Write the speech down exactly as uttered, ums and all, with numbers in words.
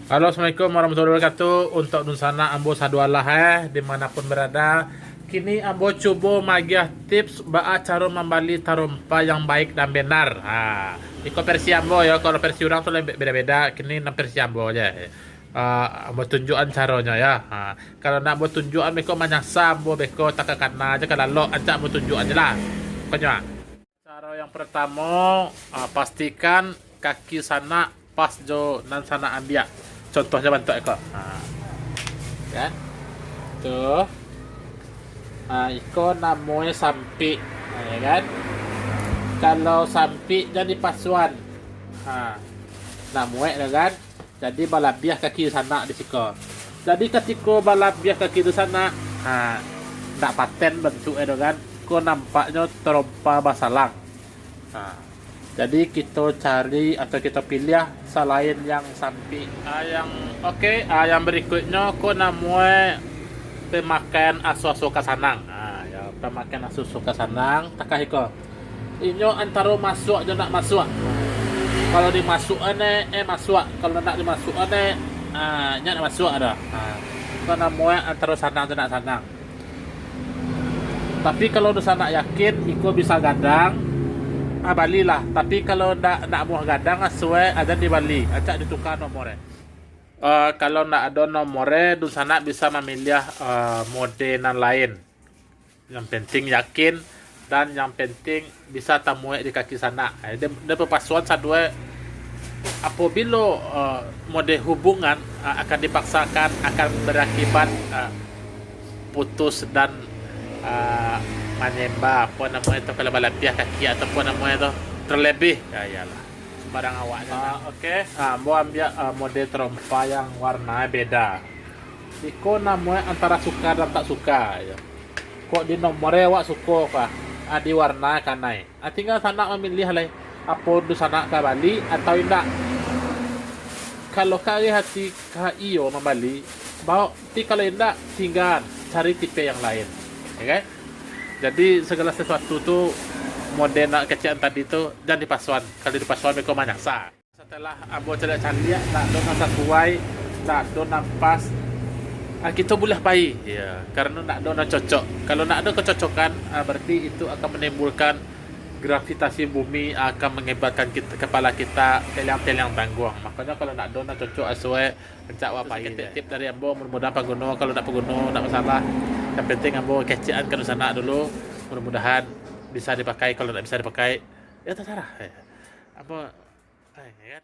Halo, assalamualaikum warahmatullahi wabarakatuh. Untuk dunsanak ambo sadoalahe, di mana pun barado, kini ambo cubo magiah tips baa caro mambali tarompa yang baik dan benar. Ha, iko versi ambo yo, kalau versi urang tu lain be-, beda-beda. Kini nan versi ambo je. Ha, ambo tunjuakan caronyo yo. Ha, kalau ndak ambo tunjuakan, beko manyasa ambo, beko takakana je ka lalok, ancak ambo tunjuakan je lah. Pokoknyo, ah. Caro yang pertamo, ah, pastikan kaki sanak pas jo nan sanak ambiak. Contohnyo bantuak iko. Ha. Kan? Tu. Ha, iko namonyo sampik. Ha, ya kan? Kalau sampik jan dipasuan. Ha. Nak muek tu kan? Jadi balabiah kaki sanak di siko. Jadi katiko balabiah kaki tu sanak, ha, ndak paten bantuaknyo tu kan. Ko nampaknyo tarompa basalang. Ha. Jadi kito cari atau kito piliah salain yang sampik. Ah, yang, oke, ah, yang berikutnyo ko namonyo pemakaian aso-aso ka sanang. Ah, ya, pemakaian aso-aso ka sanang, takah iko. Inyo antaro masuak jo ndak masuak. Kalau dimasuakan, eh, eh, masuak. Kalau ndak dimasuakan, eh, ah, nyo ndak masuak doh. Ah, ko namonyo antaro sanang jo ndak sanang. Tapi kalau dunsanak yakin iko bisa gadang, ah, balilah. Tapi kalau ndak, ndak amuah gadang, ah, suai, ah, jan dibali, acak dituka nomor, eh. Eh, kalau ndak ado nomor, eh, dunsanak bisa mamiliah, eh, mode nan lain. Yang penting yakin, dan yang penting bisa tamuek di kaki sanak. Eh, dia, dia bapasuan saduo, apabilo, eh, mode hubungan, eh, akan dipaksakan, akan berakibat, eh, putus dan, eh, manyemba, apo namonyo tu, kalau balabiah kaki, ataupun namonyo tu, terlebih, ya, iyalah, sembarang awaknyo. Ah, oke. Ah, ambo ambiak, eh, mode tarompa yang warna beda. Iko namonyo antara suka dan tak suka, ya. Kok di nomor awak suko kah? Ah, di warna kanai. Ah, tinggal sanak mamiliah lai, apo dunsanak ka bali atau indak. Kalau kareh ati ka iyo mambali, baok, tapi kalau indak, tinggal cari tipe yang lain. Ya kan? Jadi, segala sesuatu tu, mode nan kecek tadi tu, jan dipasuan. Kalau dipasuan, beko manyasa. Setelah ambo caliak-caliak, ndak ado nan sasuai, ndak ado nan pas, ah, kito buliah pai. Ya, karano ndak ado nan cocok. Kalau ndak ado kecocokan, ah, berarti itu akan menimbulkan gravitasi bumi, akan mengakibatkan kit-, kepala kita teliang-teliang tangguang. Makanya kalau ndak ado nan cocok, ah, suai, rancak awak pai. Saketek tip dari ambo, mudah-mudahan paguno. Kalau ndak paguno, ndak masalah. Yang penting ambo kecekan ka dunsanak dulu. Mudah-mudahan bisa dipakai. Kalau ndak bisa dipakai, ya terserah. Ambo, eh, ya kan?